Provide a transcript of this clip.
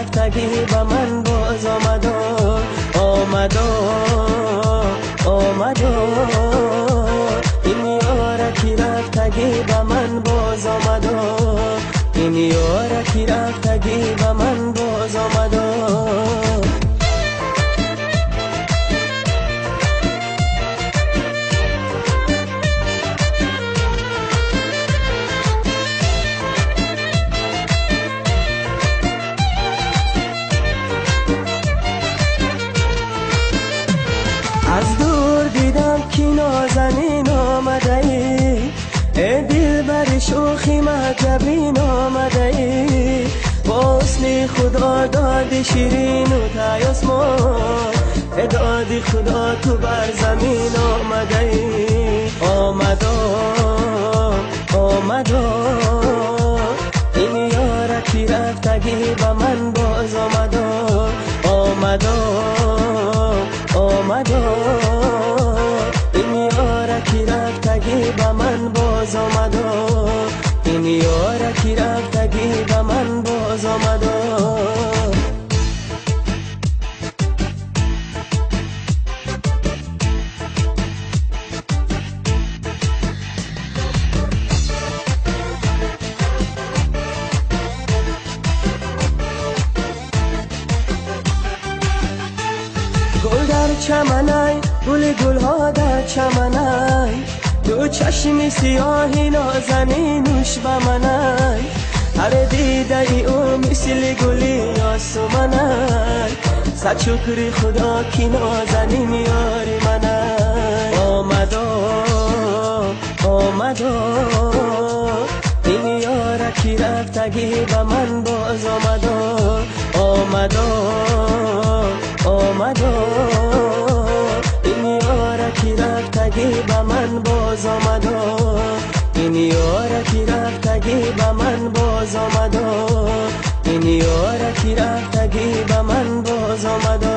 рафтагӣ ба ман боз омадо, омадо, омадо. Ин ёра ки рафтагӣ ба ман боз омадо, ин ёра ки рафтагӣ ба ман боз омадо. Аз дур дидам ки нозанин омадаӣ, эй дилбари шӯхи маҳҷабин омадаӣ. Бо ҳусни худо доди ширину тай осмон, э доди худо ту бар замин омадаӣ. Омадо, омадо, ин ёра ки рафтагӣ ба ман боз омадо, омадо, омадо. Ин ёра ки рафтагӣ ба ман боз омадо, ин ёра ки рафтагӣ ба ман боз омадо. Гул дар чаманай, гули гулҳо дар чаманай, ду чашми сиёҳи нозанинуш ба манай. Ҳар дидаи ӯ мисли гули ёсуманай, сад шукри худо ки нозанин ёри манай. Омадо, омадо, ин ёра ки рафтагӣ ба ман боз омадо, омадо, омадо. Ин ёра ки рафтагӣ ба ман боз омадо, ин ёра ки рафтагӣ ба ман боз омадо, ин ёра ки рафтагӣ ба ман боз омадо.